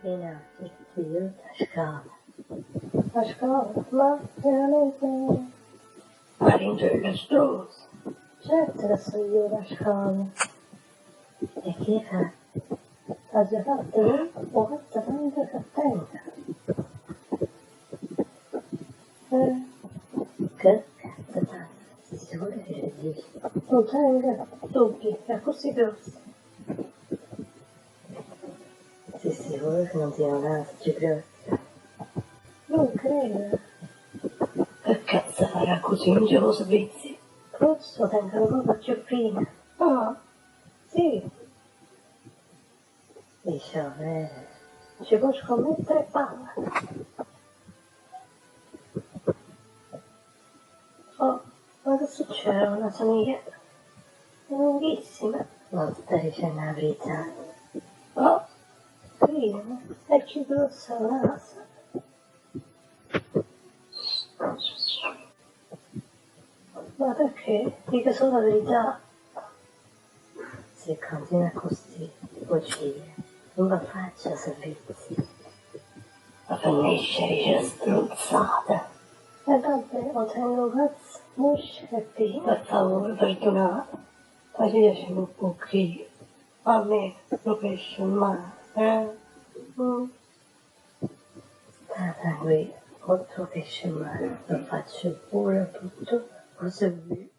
Menate 'a scala. 'A scala? Ma veramente... 'A dint 'e strunz! Certo che so jut 'a scola. E che 'e fatt? Aggio fatt 'o cazz tant che teng. Eh. Che cazz tant? Si sicura che c' dic? Nun teng dubbi, è accussì gruoss. Si sicur che nun tien 'o nas chiù gruoss? Nun credo. Che cazz fai accussì dint 'o servizio? Forse 'o teng nu poc chiù fin. Ah, Sì. Dice 'o ver. Ci può scommettere 'e pall. Oh, ma che succere 'o naso mio? È lunghissimo. Non stai dicenn 'a verità. Oh, crideme, è chiù gruoss 'o nas. Ma perché? Dico solo 'a verità. Se continua accussì, bugie, nun v' facc 'o servizio. 'A fernesce 'e dicere strunzat. E vabbè, 'o teng 'o cazz musc e fin. Per favore, perdonate. Facitece nu pochino. Almeno nu pesce in mano, eh? Mm. Sta tranquill, oltre 'o pesce in mano, v' faccio pure tutto 'o servizio.